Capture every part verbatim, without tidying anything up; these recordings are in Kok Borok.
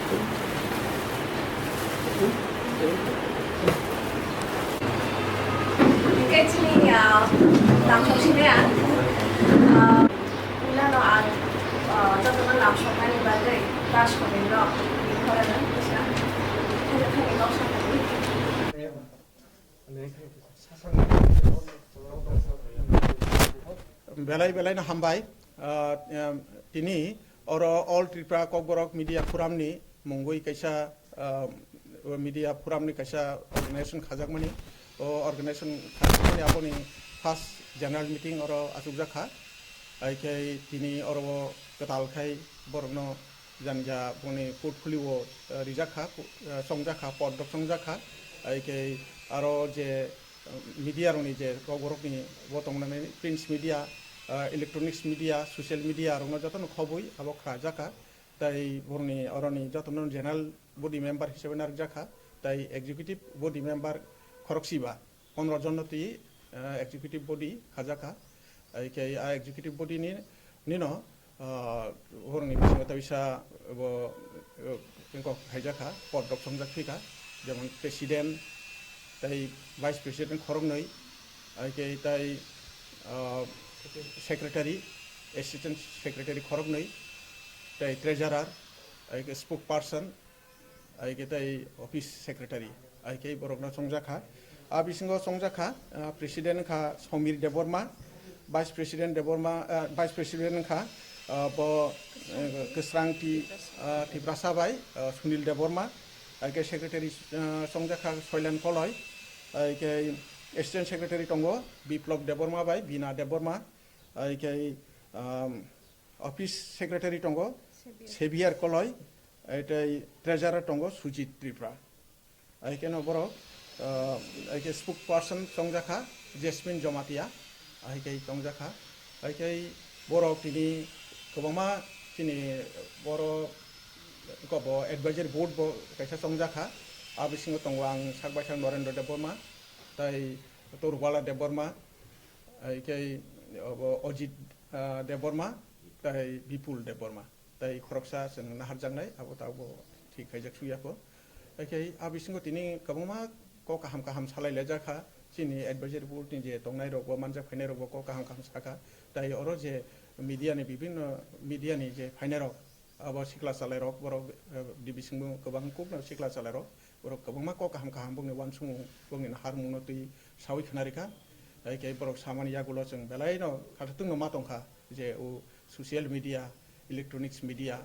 Hingke chini, ah, lamsok sini ang, ah, nano ang, ah, jotono lamsoknani bagwi das kotor rok ni khorang ang kisa thani thani kok sakani. Belai belai no hambai. Ah, em, tini oro All Tripura Kokborok Media Forum ni mungwi kaisa, ah, media forum ni kaisa organization khajakmani. O organization khajakmani aboni first general meeting oro achukjak kha. Hai khe tini oro o kwtal khai borokno jani ja boni portfolio, eh, rijak kha, pu-, eh, chongjak kha, pod rok chongjak kha. Hai khe aro je, eh, media rokni je Kokborokni bo tongnani print media, eh, electronics media, social media rokno jotono khobwi abo khlajak kha. Tai borokni oroni jotono general body member hisabe narwkjak kha, tai executive body member khorok siba, pondro jon no twi, eh, executive body khajak kha. Hai khe a executive body ni, nino, ah, borokni bisingo ta bisa bo, eh, kok khaijak kha, pod rok chongjak phi kha, jemon president, tai vice president khoroknwi, hai khe tai, ah, secretary, assistant secretary khoroknwi, tai treasurer, hai khe spokesperson, hai khe tai office secretary, hai khe borokno chongjak kha. A bisingo chongjak kha, ah, president wngkha Somir Debbarma, vice president Debbarma, ah, vice president wngkha, ah, bo, eh, Kwsrang Ti-, ah, Tiprasa bai, ah, Sunil Debbarma, hai khe secretary, ah, chongjak kha Soilan Koloi, hai khe assistant secretary tongo Biplab Debbarma bai Bina Debbarma, hai khe, um, office secretary tongo Xavier. Xavier Koloi, hai tei treasurer tongo Sujit Tripura. Hai khe no borok, ah, hai khe spokesperson chongjak kha Jasmine Jomatia, hai khe chongjak kha. Hai khe borok tini kwbangma chini borok ko bo advisory board bo kaisa chongjak kha. A bisingo tongo ang sak bai sak Norendra Debbarma, tai Torwala Debbarma, hai khe obo Ajit, ah, Debbarma, tai Bipul Debbarma. Tai khoroksa chwng naharjaknai, abo tabuk thik khaijak suyakho. Hakhe a bisingo tini kwbangma kok kaham kaham salai laijak kha. Chini advisory board ni je tongnai rok bo manjak phainai rok bo kok kaham kaham sakha. Tai oro je media ni bibhinno media ni je phainai rok, abo sikla chalai rok borok, eh, di bisingo kwbang kuk no sikla chalai rok borok kwbangma kok kaham kaham bongni uansukmung bongni naharmung no twi sawi khna rikha. Hakhe borok samani yagulo chwng belai no khathatwng no ma tongkha je o social media, electronics media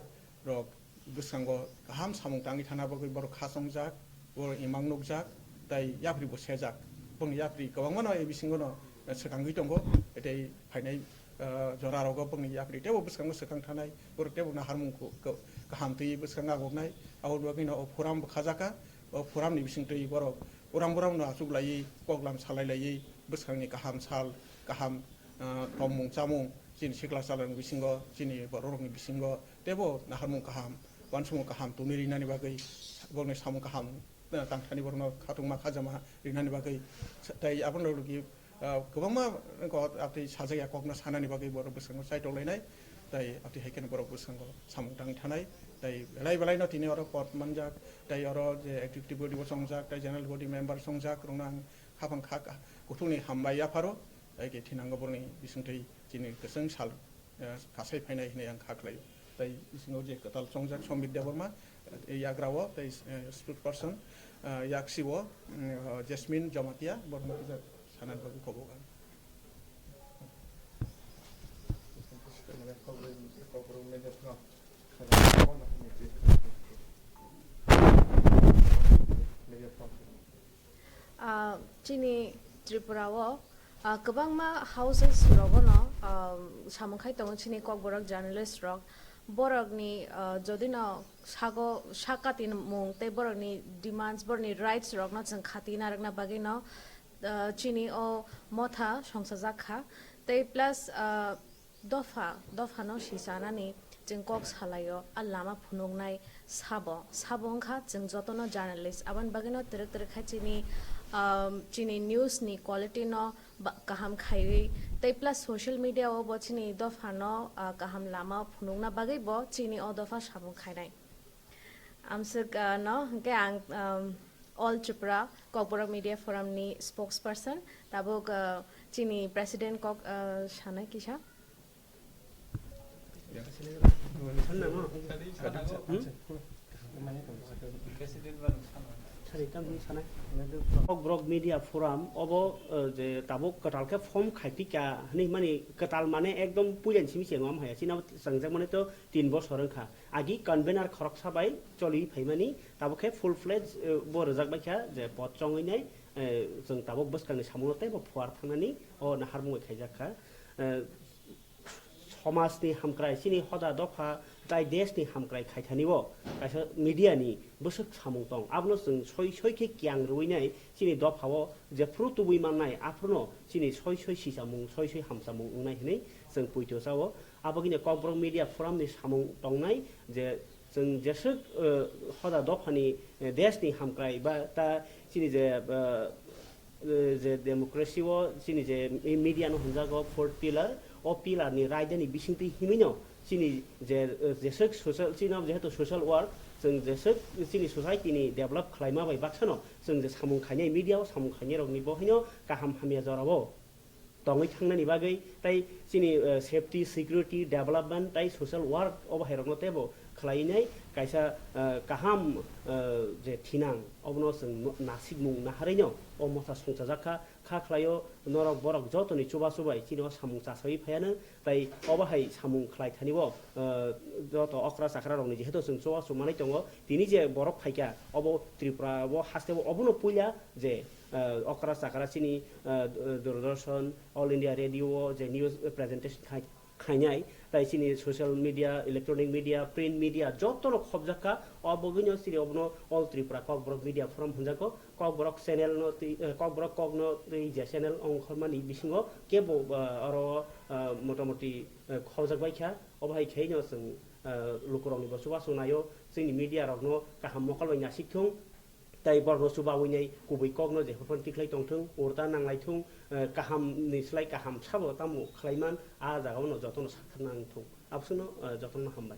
rok bwskango kaham samung tangwi thana bagwi borok kha chongjak, borok imang nukjak, tai yapri bo sejak. Bongni yapri kwbangma no e bisingo no swkangwi tongo, tei phainai, ah, jora rogo bongni yapri teibo bwskango swkang thanai, borok teibo naharmung ko-, ko-, kaham twi bwskango agoknai. Aboni bagwi no o forum bo khajaka, o forum ni bising twi borok uram buram no achuk laiwi, koklam salai laiwi, bwskangni kaham sal, kaham, ah, tongmung chamung, chini sikla chalani bisingo, chini bororokni bisingo teibo naharmung kaham, uansukmung kaham tongwi rinani bagwi, borokni samung kaham, ah, tangthani borokno khatungma khajama rinani bagwi, tei abono logi, ah, kwbangma kok, ah, tei sajak ya kokno sanani bagwi borok bwskango chaitok lainai, tei aboni hai kheno borok bwskango samung tangwi thanai, tei belai belai no tini oro pod manjak, tei oro je executive body bo chongjak, tei general body member chongjak, rokno ang khapang kha, kuthukni hambai yapharo, tei khe thinango borokni bisingtwi chini kwchwng sal, eh, kasai phainai hinwi ang kha khlaio. Tei bisingo je kwtal chongjak Somir Debbarma, eh, yagra o, tei, eh, spokesperson, eh, yaksi o, mm, eh, Jasmine Jamatia, borokno kisa sanani bagwi kobok ang. Ah, chini Tripura o, ah, kwbangma houses rogono, ah, samung khai tongo chini Kokborok journalist rok. Borokni, ah, jodi no sago, sak katimung tei borokni demands, borokni rights rokno chwng khati narwkna bagwi no, ah, chini o motha songsajak kha. Tei plus, ah, Dopha, dophano sichanani chwng kok salaio, a lama phunuknai sabo, sabo wngkha chwng jotono journalist. Aboni bagwino twrwk twrwk khe chini, um, chini news ni quality no ba-, kaham khaiwi, tei plus social media o bo chini dophano, ah, kaham lama phunukna bagwi bo chini o dopha samung khainai. Amswk, ah, no, hwnkhe ang, um, All Tripura Kokborok Media Forum ni spokesperson, tabuk, ah, chini president kok, ah, sanai kisa. Kokborok Media Forum obo, eh, je tabuk kwtal khe form khai phi kha hwnwi mani, kwtal mane ekdom puilani simi se wngma haya, chini abo chwngjak mani to tin bosor wngkha. Agi convener khoroksa bai choli phaimani, tabuk khe full fledged, eh, bo rwjak bai kha je pod chongwi nai, eh, chwng tabuk bwskangni samungno teibo phuar thangnani o naharmung bai khaijak kha. Eh, Somajni hamkrai, chini hoda dopha tai deshni hamkrai khaithani o kaisa media ni bwswk samung tong, abono chwng soi soi khe kiyang rwui nai chini dopha o jephru tubui mannai aphruno chini soi soi sichamung, soi soi hamchamung wngnai hwnwi chwng poito chao. Abagini Kokborok Media Forum ni samung tongnai je chwng jeswk, eh, hoda dophani, eh, deshni hamkrai ba ta chini je, eh, eh, je democracy o chini je mi-, media no hwnjago fourth pillar, o pillar ni raida ni bisingtwi himwi no chini je, eh, jeswk social, chini jehetu social work, chwng jeswk chini society ni develop khlaima bai baksa no chwng je samung khainai media o samung khainai rok ni bo haino kaham hamya jora o tongwi thangnani bagwi, tai chini, eh, safety, security, development tai social work obo hai rokno teibo khlai nai kaisa, eh, kaham, eh, je thinang obono chwng no-, nasikmung naharwi no o motha songchajak kha, kha khlaio norok borok jotoni chubachu bai chini o samung chasawi phaiano, tai obo hai samung khlai thani o, eh, joto okra chakra rokni jehetu chwng chubachu manwi tongo, tini je borok phaikha obo Tripura o haste o obono puila je, eh, okra chakra chini, eh, Doordarshan, All India Radio o je news presentation khai-, khainai, tai chini social media, electronic media, print media joto rok khobjak kha, o bagwino chini obono All Tripura Kokborok Media Forum hwnjago, Kokborok channel no twi, eh, Kokborok kok no twi je channel ongkhormani bisingo kebo, eh, oro, eh, motamoti, eh, khobjak bai kha, obo hai khe no chwng, eh, lukurokni bo chubachu naio, chini media rokno kaham mokol bai nasik thung. Tai borokno chubawi nai kubui kokno je phano tikhlai tongthung, urta nanglai thung, eh, kahamni slai kaham sabo tamo khlaiman, a jagao no jotono sakthar nang thung. Aboswkno, eh, jotono hambai.